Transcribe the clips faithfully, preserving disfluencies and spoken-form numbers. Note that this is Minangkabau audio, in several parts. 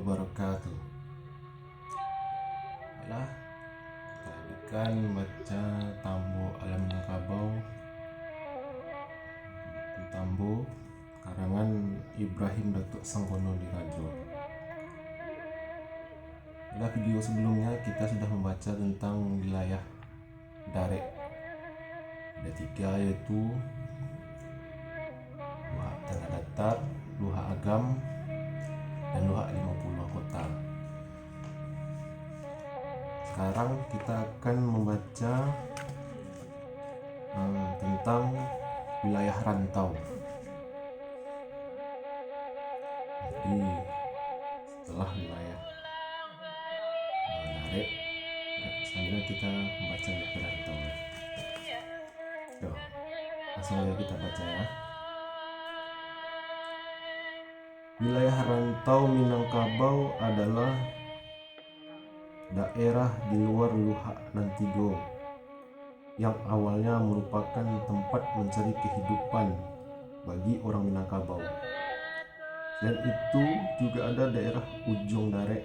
wabarakatuh. Baiklah, kita lanjutkan baca Tambo Alam Minangkabau, buku Tambo, karangan Ibrahim Datuak Sanggono Dirajo. Pada video sebelumnya, kita sudah membaca tentang wilayah Darek. Ada tiga, yaitu Luhak Tanah Datar, Luhak Agam, dan Luhak Limo Puluah Kota. Sekarang kita akan membaca, eh, tentang wilayah rantau. Jadi, setelah wilayah, eh, Darek, ya, selanjutnya kita membaca wilayah rantau, ya. Yo, langsung saja kita baca, ya. Wilayah rantau Minangkabau adalah daerah di luar luhak nan tigo, yang awalnya merupakan tempat mencari kehidupan bagi orang Minangkabau. Selain itu, juga ada daerah Ujung Darek,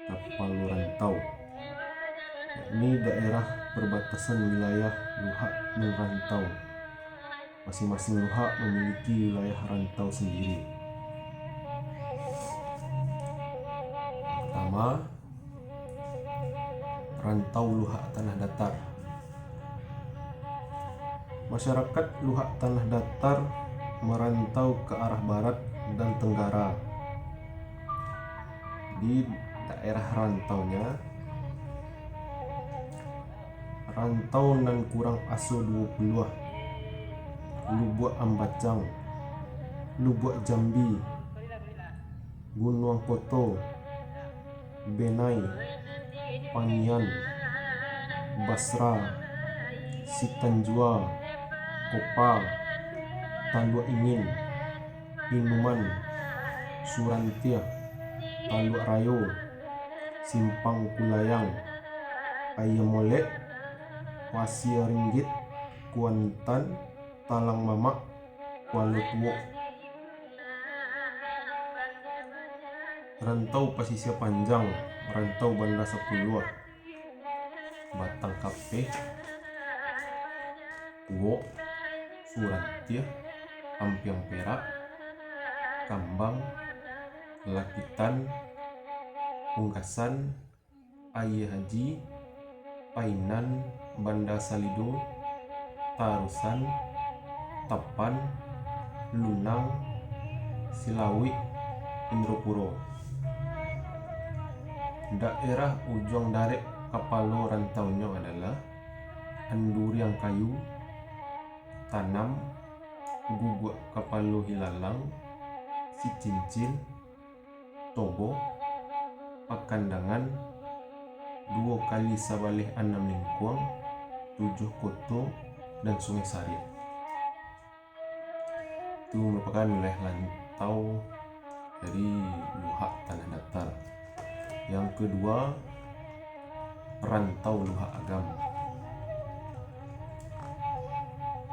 Kapalo Rantau, yakni daerah perbatasan wilayah luhak nan rantau. Masing-masing luhak memiliki wilayah rantau sendiri. Pertama, rantau Luhak Tanah Datar. Masyarakat Luhak Tanah Datar merantau ke arah barat dan tenggara. Di daerah rantaunya, rantau nan kurang aso duo puluah, Lubuak Ambacang, Lubuak Jambi, Gunuang Koto, Benai, Pangian, Basra, Sitanjua, Kopa, Taluak Ingin, Inuman, Surantiah, Taluak Rayo, Simpang Kulayang, Aia Molek, Pasia Ringgit, Kuantan, Talang Mamak, Kuala Tuok. Rantau Pasisia Panjang, Rantau Banda Sapuluah, Batang Kapeh, Kuok, Surantiah, Ampiang Perak, Kambang, Lapitan, Unggasan, Aia Haji, Painan, Banda Salido, Tarusan, Tapan, Lunang, Silawik, Indropuro. Daerah Ujuang Darek kapalo rantaunyo adalah Anduriang Kayu, Tanam, Guguak Kapalo Hilalang, Sicincin, Toboh, Pakandangan, Duo Kali Sabaleh Anam Lingkuang, Tujuah Koto, dan Sungai Sariak. Itu merupakan wilayah rantau dari Luhak Tanah Datar. Yang kedua, rantau Luhak Agam.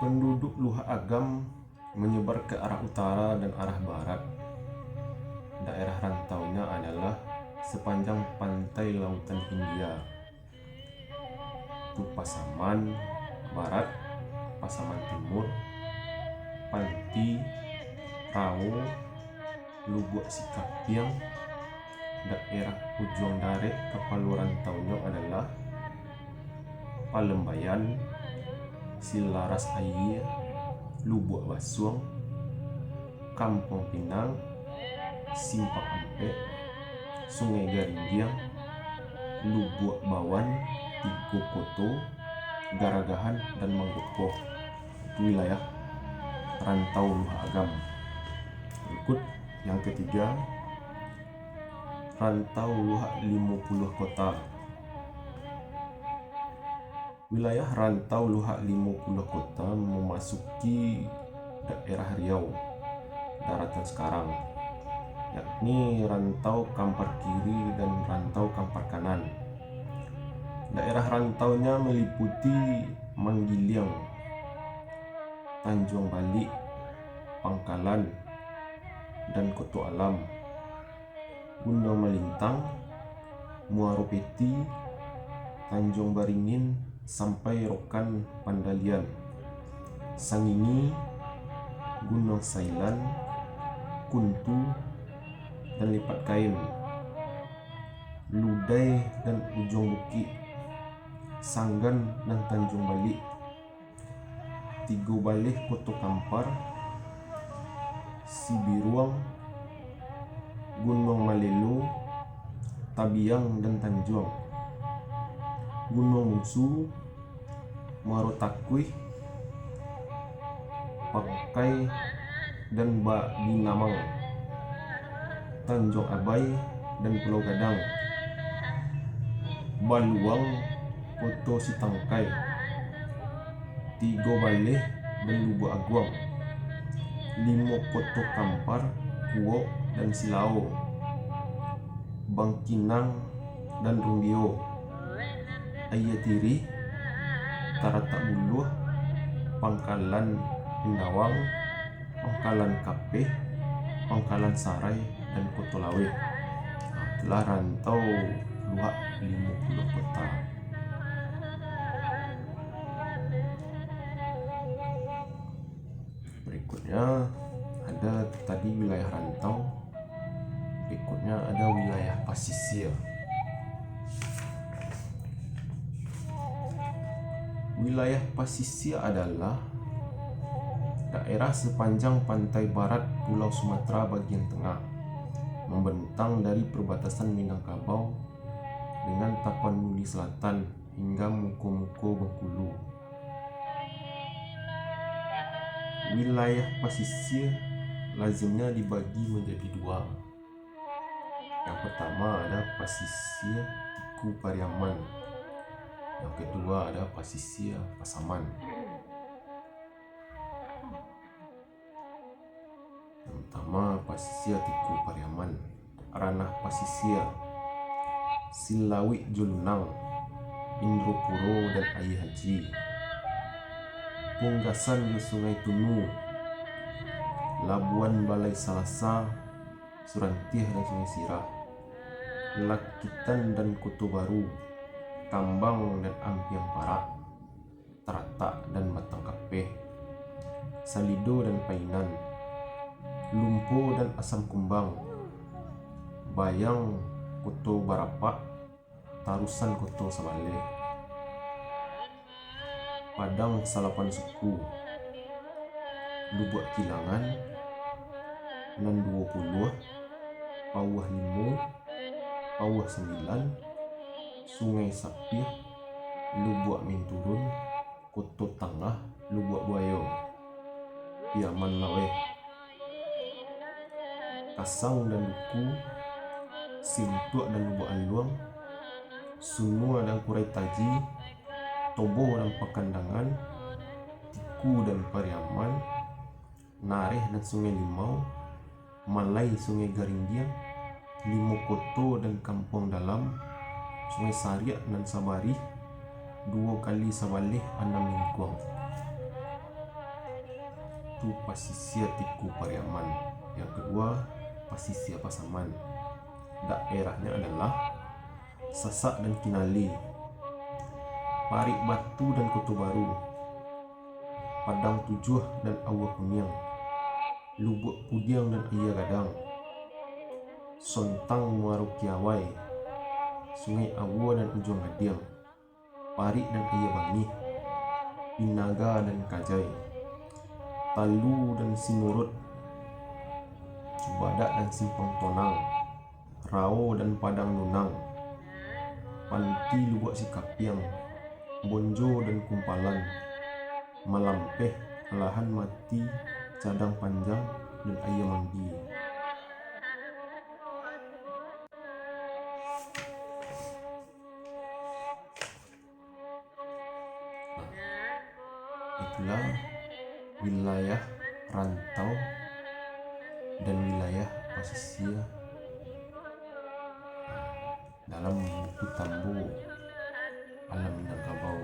Penduduk Luhak Agam menyebar ke arah utara dan arah barat. Daerah rantaunya adalah sepanjang pantai Lautan Hindia, tu Pasaman Barat, Pasaman Timur, Panti, Rao, Lubuak Sikapiang. Daerah Ujuang Darek kapalo rantaunyo adalah Palembayan, Silaras Aia, Lubuak Basuang, Kampuang Pinang, Simpang Ampek, Sungai Garinggiang, Lubuak Bawan, Tigo Koto, Garagahan, dan Manggopoh. Itu wilayah rantau Luhak Agam. Berikut, yang ketiga, rantau Luhak Limo Puluah Kota. Wilayah rantau Luhak Limo Puluah Kota memasuki daerah Riau, daratan sekarang, yakni rantau kampar kiri dan rantau kampar kanan. Daerah rantaunya meliputi Manggiliang, Tanjuang Balik, Pangkalan, dan Koto Alam. Gunuang Malintang, Muaro Peti, Tanjuang Baringin, sampai Rokan Pandalian, Sangini, Gunuang Sailan, Kuntu, dan Lipat Kain, Ludai dan Ujuang Bukik, Sanggan dan Tanjuang Balik, Tigo Baleh Koto Kampar, Sibiruang, Gunuang Malelo, Tabiang dan Tanjuang, Gunuang Musu, Muaro Takuih, Pangkai dan Babinamang, Tanjuang Abai dan Pulau Gadang, Baluang, Koto Sitangkai, Tigo Baleh dan Lubuak Aguang, Limo Koto Kampar, Kuok dan Silao, Bangkinang dan Rumbio, Aia Tirih, Taratak Buluah, Pangkalan Indawang, Pangkalan Kapeh, Pangkalan Sarai, dan Koto Laweh. Nah, itulah rantau Luhak Limo Puluah Kota. Berikutnya, ada tadi wilayah rantau. Berikutnya ada wilayah pasisia. Wilayah pasisia adalah daerah sepanjang pantai barat Pulau Sumatera bagian tengah, membentang dari perbatasan Minangkabau dengan Tapanuli Selatan hingga muko-muko Bengkulu. Wilayah pasisia lazimnya dibagi manjadi dua. Yang pertama ada pasisia Tiku Pariaman. Yang kedua ada pasisia Pasaman. Yang pertama, pasisia Tiku Pariaman, ranah pasisia Silawik jo Lunang, Indropuro dan Aia Haji, punggasan jo Sungai Tunu, Labuan Balai Salasa, Surantiah dan Sungai Sirah, Lakitan dan Koto Baru, Kambang dan Ampiang Parak, Taratak dan Batang Kapeh, Salido dan Painan, Lumpo dan Asam Kumbang, Bayang Koto Barapak, Tarusan Koto Sabaleh, Padang Salapan Suku, Lubuak Kilangan, Nan Duo Puluah, Pauah Limo, Pauah Sambilan, Sungai Sapiah, Lubuak Minturun, Koto Tangah, Lubuak Buayo, Piaman Laweh, Kasang dan Duku, Sintuak dan Lubuak Aluang, Sunua dan Kurai Taji, Tobo dan Pakandangan, Tiku dan Pariaman, Nareh dan Sungai Limau, Malai Sungai Garinggiang, Limo Koto dan Kampuang Dalam, Sungai Sariak nan Sabarih, Duo Kali Sabaleh Anam Lingkuang. Tu pasisia Tiku Pariaman. Yang kedua, pasisia Pasaman. Daerahnyo adalah Sasak dan Kinale, Parik Batu dan Koto Baru, Padang Tujuah dan Aua Kuniang, Lubuak Pudiang dan Aia Gadang, Sontang Muaro Kiawai, Sungai Aua dan Ujuang Gadiang, Parik dan Aia Bangih, Pinaga dan Kajai, Talu dan Sinuruik, Cubadak dan Simpang Tonang, Rao dan Padang Nunang, Panti Lubuak Sikapiang, Bonjo dan Kumpalan, Malampeh, Alahan Mati, Cadang Panjang, dan Aia Mandi. Nah, itulah wilayah rantau dan wilayah pasisia dalam buku Tambo Alam Minangkabau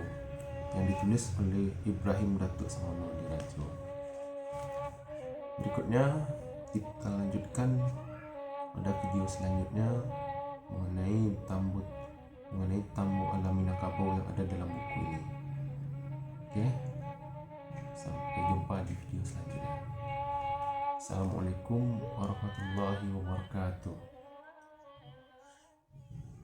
yang ditulis oleh Ibrahim Datuak Samono Dirajo. Berikutnya, kita lanjutkan, pada video selanjutnya mengenai tambut mengenai tambuk alam Minangkabau yang ada dalam buku ini. Oke, sampai jumpa di video selanjutnya. Assalamualaikum warahmatullahi wabarakatuh.